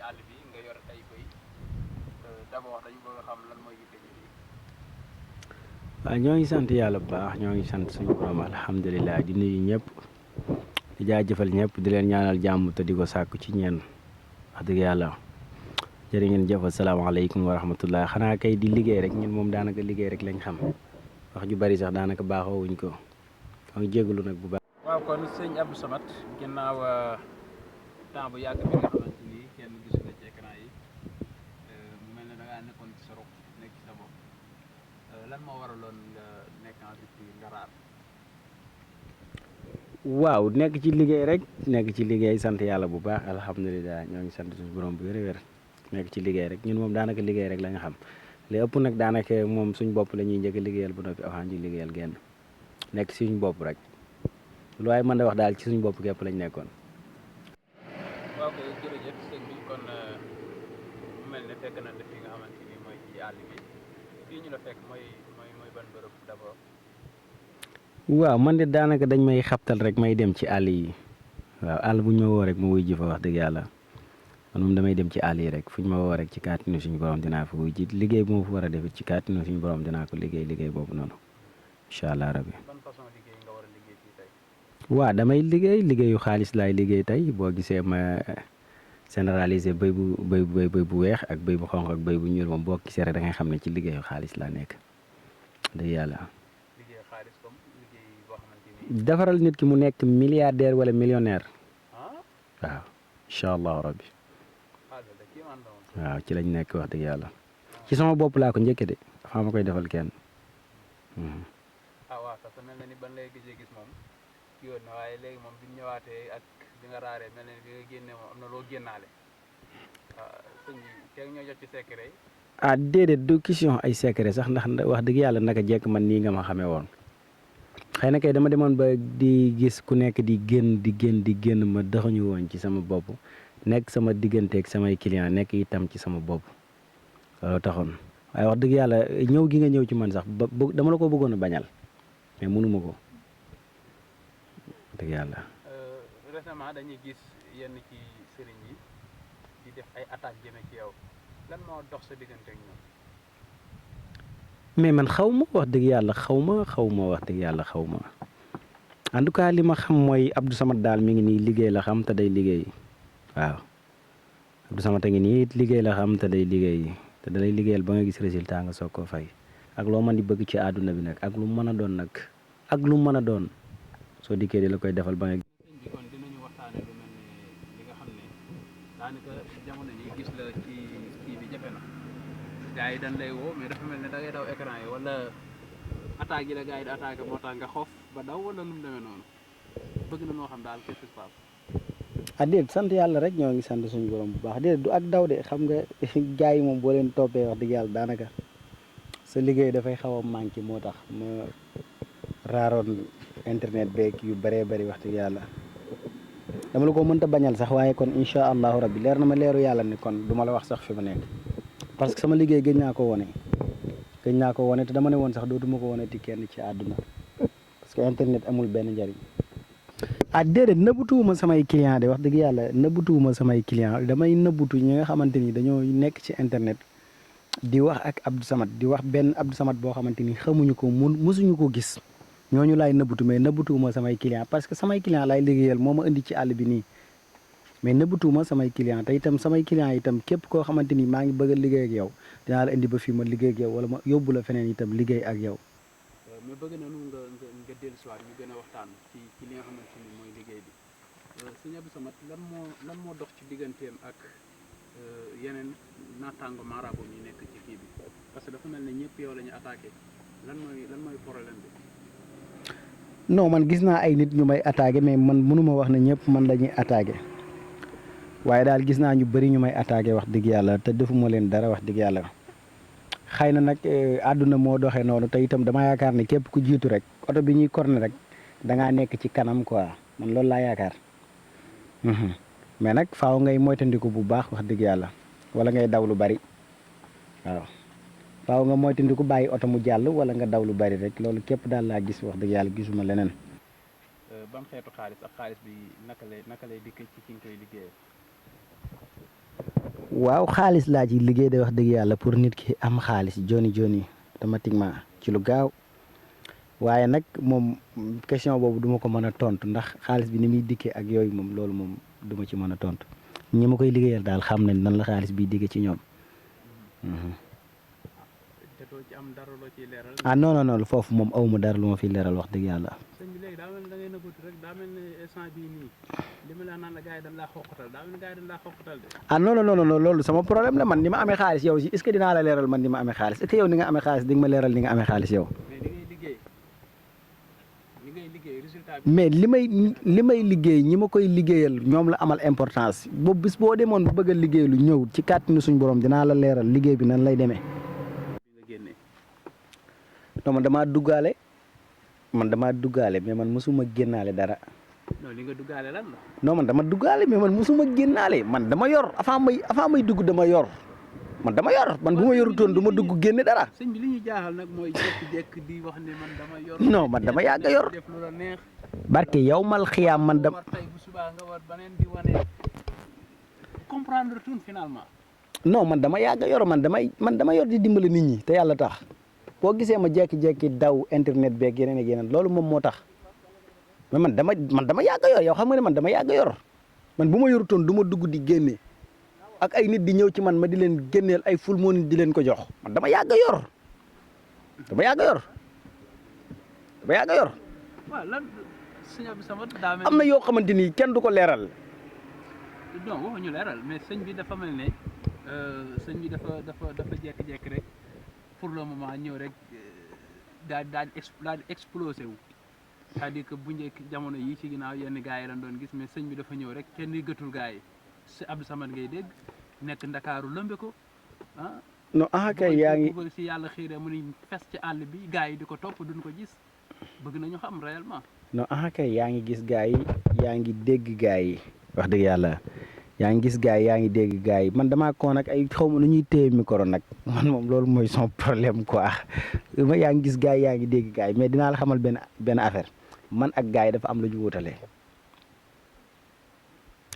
àll bi nga yor ay bëy d'abord dañu bëgg a xam lan mooy yitte ji. waaw ñoo ngi sant yàlla bu baax ñoo ngi sant suñu borom alhamdulilah di nuyu ñëpp di jaajëfal ñëpp di leen ñaanal jàmm te di ko sàkku ci ñeen wax dëgg yàlla jërë ngeen jëf asalaamaaleykum wa rahmatullah xanaa kay di liggéey rek ñun moom daanaka liggéey rek lañ xam wax ju bari sax daanaka baaxoo wuñ ko maa ngi jégalu nag bu baax. waaw kon sëñ Abdou Samad ginnaaw temps bu yàgg bi nga xamante ni kenn gisu la ci écran yi mu mel ne da ngaa nekkoon ci sa ruq nekk ci sa bopp lan moo waraloon nga nekk en rupture nga raar. waaw nekk ci liggéey rek nekk ci liggéey sant yàlla bu baax alhamdulilah ñoo ngi sant suñu borom bu wér-wér nekk ci liggéey rek ñun moom daanaka liggéey rek la ñu xam li ëpp nag daanaka moom suñ bopp la ñuy njëkk a liggéeyal bu noppi avant ñuy liggéeyal genn nekk suñu bopp rek lu waaye mën a wax daal ci suñu bopp képp lañ nekkoon. waaw kay jërëjëf sëñ bi kon mu mel ne fekk nañ la fi nga xamante ni mooy ci àll bi fii ñu la fekk mooy ban bërëb d'abord. waaw man de daanaka dañ may xabtal rek may dem ci àll yi waaw àll bu ñu ma woo rek ma wuy ji fa wax dëgg yàlla man moom damay dem ci àll yi rek fu ñu ma woo rek ci kàttanu suñu borom dinaa fa wuy ji liggéey bu ma fa war a def ci kàttanu suñu borom dinaa ko liggéey boobu noonu incha allah rabbi. ban façon liggéey nga war a liggéey fii tey. waaw damay liggéeyu xaalis laay liggéey tey boo gisee ma généraliser bëy bu weex ak bëy bu xonq ak bëy bu ñuul moom boo gisee rek da ngay xam ne ci liggéeyu xaalis laa nekk dëgg yàlla. defaral nit ki mu nekk milliardaire wala millionnaire waaw incha allahu rabbi waaw ci lañ nekk wax dëgg yàlla ci sama bopp laa ko njëkke de dafa ma koy defal kenn. waaw parce que mel na ni ban lay gëjee gis moom kii woon na waaye léegi moom bi ñu ñëwaatee ak bi nga raaree mel na ni bi nga génnee moom am na loo génnaale sëñ bi tey ñoo jot ci secret yi. déedéet du question ay secret sax ndax wax dëgg yàlla naka jekk man nii nga ma xamee woon. xëy na kay dama demoon ba di gis ku nekk di génn ma doxuñu woon ci sama bopp nekk sama digganteeg samay client nekk itam ci sama bopp loolu taxoon waaye wax dëgg yàlla ñëw gi nga ñëw ci man sax dama la ko bëggoon a bañal mais mënuma ko dëgg yàlla. récemment dañuy gis yenn ci sëriñ yi di def ay attaques jëme ci yow lan moo dox sa digganteeg ñoom. mais man xaw ma wax dëgg yàlla xaw ma wax dëgg yàlla xaw ma en tout cas li ma xam mooy Abdou Samad daal mi ngi nii liggéey la xam te day liggéey waaw Abdou Samad a ngi nii liggéey la xam te day liggéey te dalay liggéeyal ba nga gis résultat nga soog koo fay ak loo mën di bëgg ci àdduna bi nag ak lu mën a doon nag ak lu mën a doon soo dikkee di la koy defal ba nga. kon dinañu waxtaane lu mel ne li nga xam ne daanaka jamono ji gis la ci kii bi jafe na. gaa yi dañ lay woo mais dafa mel ne da ngay daw écran yi wala attaque yi la gaa yi di attaqué moo tax nga xoof ba daw wala nu mu demee noonu bëgg na moo xam daal qu'est-ce qui se passe. déet sant yàlla rek ñoo ngi sant suñu borom bu baax déet du ak daw de xam nga gaa yi moom boo leen toppee wax dëgg yàlla daanaka sa liggéey dafay xaw a manqué moo tax ma raaroon internet beeg yu bëree bëri wax dëgg yàlla dama la ko mënta bañal sax waaye kon incha allahu rabbi leer na ma leeru yàlla ne kon du ma la wax sax fi ma nekk. parce que sama liggéey gëj naa ko wone te dama ne woon sax dootuma ko wone ti kenn ci àdduna parce que internet amul benn njariñ. déedéet nëbbutuwuma samay client de wax dëgg yàlla nëbbutuwuma samay client damay nëbbutu ñi nga xamante ni dañoo nekk ci internet di wax ak Abdou Samad di wax benn Abdou Samad boo xamante ni xamuñu ko mësuñu ko gis ñooñu laay nëbbutu mais nëbbutuwuma samay client parce que samay client laay liggéeyal moo ma indi ci àll bi nii. mais nëbbatuma samay client te itam samay client itam képp koo xamante ni maa ngi bëgg a liggéey ak yow dinaa la indi ba fii ma liggéey ak yow wala ma yóbbu la feneen itam liggéey ak yow. mais bëgg nañu nga dellusiwaat ñu gën a waxtaan ci li nga xamante ni mooy liggéey bi sëñ Abdou Samad lan moo dox ci digganteem ak yeneen naataango marabout yi nekk ci kii bi parce que dafa mel ne ñëpp yow la ñu attaqué lan mooy problème bi. non man gis naa ay nit ñu may attaqué mais man mënuma wax ne ñëpp man la ñuy attaqué. waaye daal gis naa ñu bëri ñu may attaqué wax dëgg yàlla te defuma leen dara wax dëgg yàlla xëy na nag àdduna moo doxee noonu te itam dama yaakaar ne képp ku jiitu rek oto bi ñuy corné rek da ngaa nekk ci kanam quoi man loolu laa yaakaar mais nag faaw ngay moytandiku bu baax wax dëgg yàlla wala ngay daw lu bari waaw faaw nga moytandiku bàyyi oto mu jàll wala nga daw lu bari rek loolu képp daal laa gis wax dëgg yàlla gisuma leneen. ban xeetu xaalis ak xaalis bi naka lay dikk ci ki nga koy liggéeyee. waaw xaalis laa ci liggéey de wax dëgg yàlla pour nit ki am xaalis joni automatiquement ci lu gaaw waaye nag moom question boobu duma ko mën a tontu ndax xaalis bi ni muy dikkee ak yooyu moom loolu moom duma ci mën a tontu ñi ma koy liggéeyal daal xam nañ nan la xaalis bi dikkee ci ñoom. ci am dara loo ciy leeral. ah non foofu moom awma dara lu ma fi leeral wax dëgg yàlla. sëñ bi léegi daa mel ni da ngay nëbbatu rek daa mel ni instant bii nii li ma la naan la gars yi dañ laa xoqatal daa mel ni gars yi dañ laa xoqatal de. ah non loolu sama problème la man ni ma amee xaalis yow si est-ce que dinaa la leeral man ni ma amee xaalis est-ce que yow ni nga amee xaalis di nga ma leeral ni nga amee xaalis yow. mais li ngay liggéey résultat bi. mais li may liggéey ñi ma koy liggéeyal ñoom la amal importance boobu bis boo demoon bu bëgg a liggéey lu ñëw ci kàttanu suñu borom dinaa la leeral liggéey bi nan lay demee. non man damaa duggaale mais man mosuma génnaale dara. non li nga duggaale lan la. non man dama duggaale mais man mosuma génnaale man dama yor avant may dugg dama yor man bu ma yorutoon du ma dugg génne dara. sëñ bi li ñu jaaxal nag mooy jékki-jékki di wax ne man dama yor. non man dama yàgg a yor. def lu la neex. barke yow mal xiyaam man dama. war tey bu subaa nga war beneen di wane comprendre tout finalement. non man dama yàgg a yor man dama yor di dimbale nit ñi te yàlla tax. boo gisee ma jékki-jékki daw internet beeg yeneen ak yeneen loolu moom moo tax mais man dama yàgg a yor yow xam nga ne man dama yàgg a yor man bu ma yorutoon du ma dugg di génne ak ay nit di ñëw ci man ma di leen génneel ay ful moo nit di leen ko jox man dama yàgg a yor waaw lan sëñ Abdou Samad daa mel am na yoo xamante ni kenn du ko leeral. non waxuñu leeral mais sëñ bi dafa mel ne sëñ bi dafa jékki-jékki rek. pour le moment ñëw rek daal di explosé wu c'est-à-dire que bu njëkk jamono yi ci ginnaaw yenn gars yi dañ doon gis mais sëñ bi dafa ñëw rek kenn gëtul gars yi si Abdou Samad ngay dégg nekk Ndakaaru lëmbe ko ah. non kay yaa ngi bëgg si yàlla xiiree mu ni fes ci àll bi gars yi di ko topp duñ ko gis bëgg nañu xam réellement. non kay yaa ngi gis gars yi yaa ngi dégg gars yi wax dëgg yàlla. yaa ngi gis gars yi yaa ngi dégg gars yi man damaa ko nag ay xaw ma nu ñuy téye micro nag man moom loolu mooy son problème quoi yaa ngi gis gars yi yaa ngi dégg gars yi mais dinaa la xamal benn affaire man ak gars yi dafa am lu ñu wutalee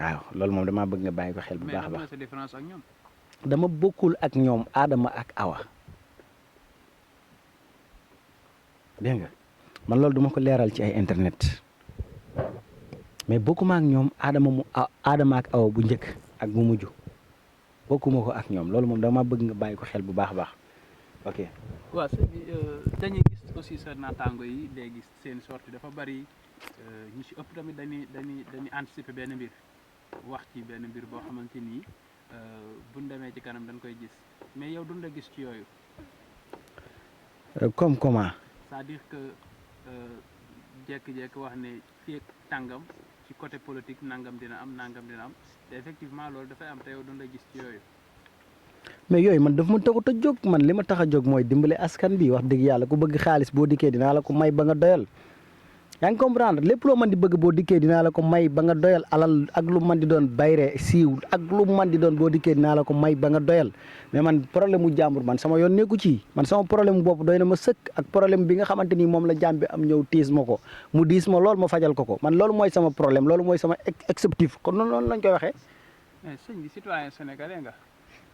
waaw loolu moom damaa bëgg nga bàyyi ko xel bu baax a baax. mais sa différence ak ñoom. dama bokkul ak ñoom Adama ak Awa dégg nga man loolu duma ko leeral ci ay internet. mais bokkuma ak ñoom Adama ak Awa bu njëkk ak bu mujj bokkuma ko ak ñoom loolu moom dama bëgg nga bàyyi ko xel bu baax a baax ok. waaw sëñ bi dañuy gis aussi sa naataango yi léegi seen sortie dafa bari ñu ci ëpp tamit dañuy anticiper benn mbir wax ci benn mbir boo xamante ni buñ demee ci kanam dañ koy gis mais yow duñ la gis ci yooyu. comme comment. c'est-à-dire que jékki-jékki wax ne fii ak tàngam. ci côté politique nangam dina am te effectivement loolu dafay am te yow duñ la gis ci yooyu. mais yooyu man daf ma taxut a jóg man li ma tax a jóg mooy dimbale askan bi wax dëgg yàlla ku bëgg xaalis boo dikkee dinaa la ko may ba nga doyal yaa ngi comprendre lépp loo mën di bëgg boo dikkee dinaa la ko may ba nga doyal alal ak lu mën di doon bayre siiw ak lu mën di doon boo dikkee dinaa la ko may ba nga doyal mais man problème mu jàmbur man sama yoon nekku ci man sama problème bopp doy na ma sëkk ak problème bi nga xamante ni moom la jàmm bi am ñëw tiis ma ko mu diis ma loolu ma fajal ko man loolu mooy sama problème loolu mooy sama exceptif kon noonu lañ koy waxee. mais sëñ bi citoyen sénégalais nga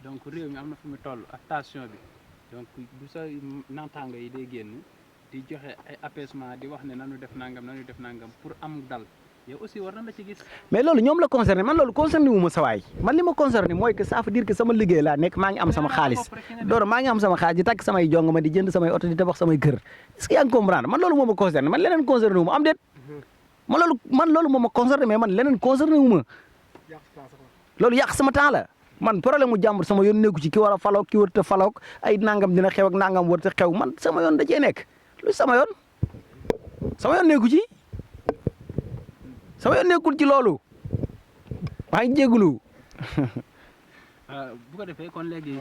donc réew mi am na fu mu toll ak tension bi donc bu sa naataango yi day génn. di joxe ay apaisement di wax ne nanu def nangam pour am dal yow aussi war na la ci gis. mais loolu ñoom la concerné man loolu concerné wu ma sawaay man li ma concerné mooy que ça veut dire que sama liggéey laa nekk maa ngi am sama xaalis doora maa ngi am sama xaalis di takk samay jong ma di jënd samay oto di tabax samay kër est-ce que yaa ngi comprendre man loolu moo ma concerné man leneen concerné wu ma am déet man loolu moo ma concerné mais man leneen concerné wu ma loolu yàq sama temps la man problème mu jàmbur sama yoon nekku ci ki war a faloog ki warut a faloog ay nangam dina xew ak nangam warut a xew man sama yoon da cee nekk lu sama yoon nekku ci sama yoon nekkul ci loolu maa ngi jégalu. bu ko defee kon léegi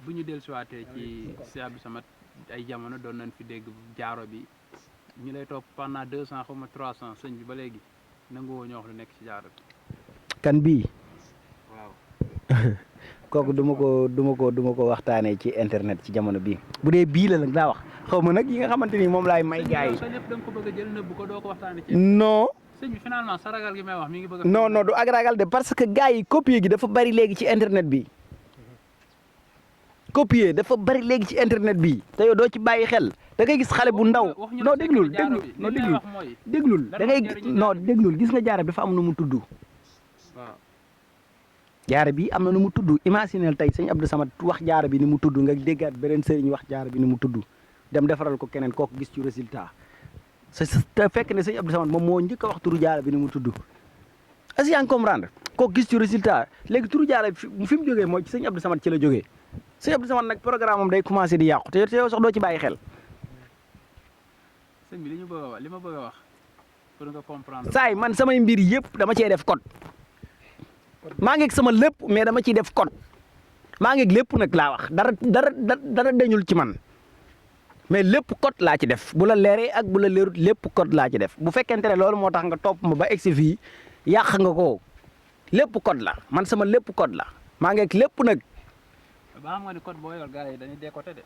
bu ñu dellusiwaatee ci Cheikh Abdou Samad ay jamono doon nañ fi dégg jaaro bi ñu lay topp pendant 200 xaw ma 300 sëñ bi ba léegi nangu woo ñoo wax lu nekk ci jaaro bi. kan bii. waaw. kooku du ma ko waxtaanee ci internet ci jamono bii bu dee bii la nag daa wax xaw ma nag yi nga xamante ni moom laay may gars yi. sa lépp da nga ko bëgg a jël nëbb ko doo ko waxtaanee ci. non. sëñ bi finalement sa ragal gi may wax mi ngi bëgg a. non du ak ragal de parce que gars yi copie gi dafa bari léegi ci internet bi copier dafa bari léegi ci internet bi te yow doo ci bàyyi xel da ngay gis xale bu ndaw non déglul da ngay non déglul gis nga jaara bi dafa am nu mu tudd jaara bi am na nu mu tudd imaginel tey sëñ Abdou Samad wax jaara bi ni mu tudd nga déggaat beneen sëriñ wax jaara bi ni mu tudd dem defaral ko keneen kooku gis ci résultat te fekk ne sëñ Abdou Samad moom moo njëkk a wax turu jaara bi ni mu tudd est-ce que yaa ngi comprendre kooku gis ci résultat léegi turu jaara bi fi mu jógee mooy ci sëñ Abdou Samad ci la jógee sëñ Abdou Samad nag programme am day commencé di yàqu te yow sax doo ci bàyyi xel. sëñ bi li ma bëgg a wax pour nga comprendre. saay man samay mbir yëpp dama cee def code maa ngi sama lépp mais dama ciy def code maa ngi lépp nag laa wax dara dañul ci man mais lépp code laa ci def bu la leeree ak bu la leerut lépp code laa ci def bu fekkente ne loolu moo tax nga topp ma ba egsi fii yàq nga ko lépp code la man sama lépp code la maa ngi lépp nag. ba xam nga ni code boo yor gars yi dañuy décoté de.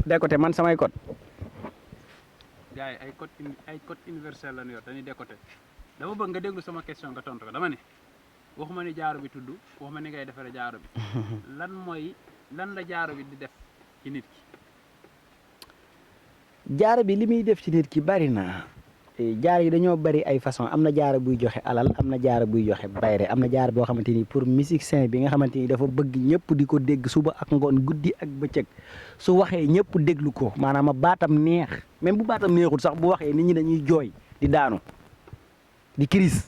décoté man samay code. gars yi ay code universel la ñu yor dañuy décoté dama bëgg nga déglu sama question nga tontu ko dama ne waxuma ni jaaro bi tudd waxuma ni ngay defaree jaaro bi lan la jaaro bi di def ci nit ki. jaaro bi li muy def ci nit ki bari na jaaro yi dañoo bari ay façon am na jaaro buy joxe alal am na jaaro buy joxe bayre am na jaaro boo xamante ni pour musicien bi nga xamante ni dafa bëgg ñëpp di ko dégg suba ak ngoon guddi ak bëccëg su waxee ñëpp déglu ko maanaam baatam neex même bu baatam neexul sax bu waxee nit ñi dañuy jooy di daanu di crise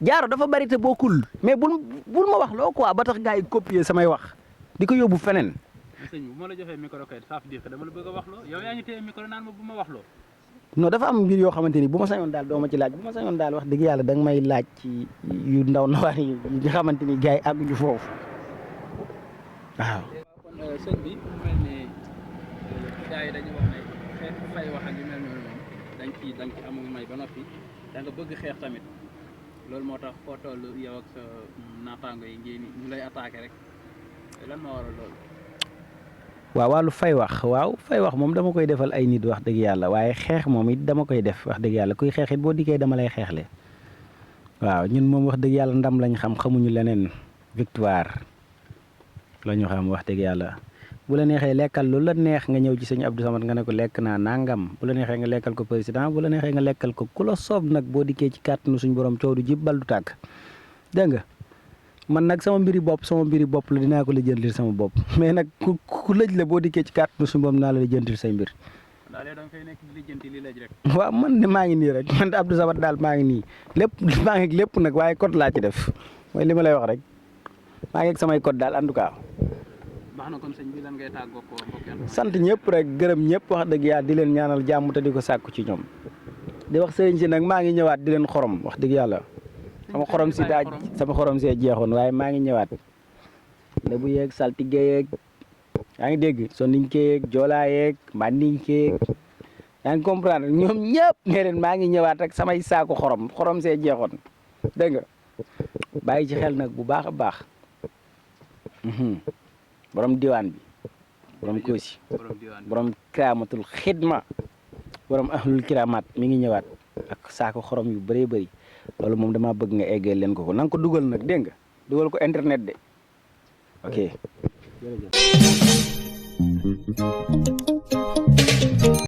jaaro dafa bari te bokkul mais bul ma wax loo quoi ba tax gars yi copier samay wax di ko yóbbu feneen. sëñ bi bu ma la joxee micro kay ça veut dire que dama la bëgg a wax loo yow yaa ngi téye micro naan ma bu ma wax loo. non dafa am mbir yoo xamante ni bu ma sañoon daal doo ma ci laaj bu ma sañoon daal wax dëgg yàlla da nga may laaj ci yu ndaw ndawaan yi nga xamante ni gars yi àgguñu foofu waaw. kon sëñ bi mu mel ni gars yi dañuy wax ne xeex fay wax ak yu mel noonu moom dañ ci amul may ba noppi da nga bëgg xeex tamit loolu moo tax foo toll yow ak sa naataango yi ngeen ñu lay attaqué rek lan moo waral loolu. waaw wàllu fay wax moom dama koy defal ay nit wax dëgg yàlla waaye xeex moom it dama koy def wax dëgg yàlla kuy xeex it boo dikkee dama lay xeexle waaw ñun moom wax dëgg yàlla ndam lañ xam xamuñu leneen victoire la ñu xam wax dëgg yàlla bu la neexee lekkal lu la neex nga ñëw ci sëñ Abdou Samad nga ne ko lekk naa nangam bu la neexee nga lekkal ko président bu la neexee nga lekkal ko ku la soob nag boo dikkee ci kàttanu suñ borom coow du jib bal du tàkk dégg nga man nag sama mbiri bopp la dinaa ko lijjantil sama bopp mais nag ku lëj la boo dikkee ci kàttanu suñu borom dinaa la lijjantil say mbir. daal da nga fay nekk di lijjanti li lëj rek. waaw man de maa ngi nii rek man Abdou Samad daal maa ngi nii maa ngi lépp nag waaye code laa ci def mooy li ma lay wax rek maa ngi ak samay code daal en tout cas. baax na kon sëñ bi lan ngay tàggoo ko mbokk sant ñëpp rek gërëm ñëpp wax dëgg yàlla di leen ñaanal jàmm te di ko sàkku ci ñoom di wax sëriñ si nag maa ngi ñëwaat di leen xorom wax dëgg yàlla sama xorom see jeexoon waaye maa ngi ñëwaat lebu yeeg saltige yeeg yaa ngi dégg soninke yeeg joolaa yeeg mandinke yeeg yaa ngi comprendre ñoom ñëpp ne leen maa ngi ñëwaat ak samay saaku xorom see jeexoon dégg nga bàyyi ci xel nag bu baax a baax borom diwaan bi borom koosi borom kiraamatul xidma borom ahlul kiraamat mi ngi ñëwaat ak saako xorom yu bëree bëri loolu moom dama bëgg nga eggee leen ko na nga ko dugal nag dégg nga dugal ko internet de ok jërëjëf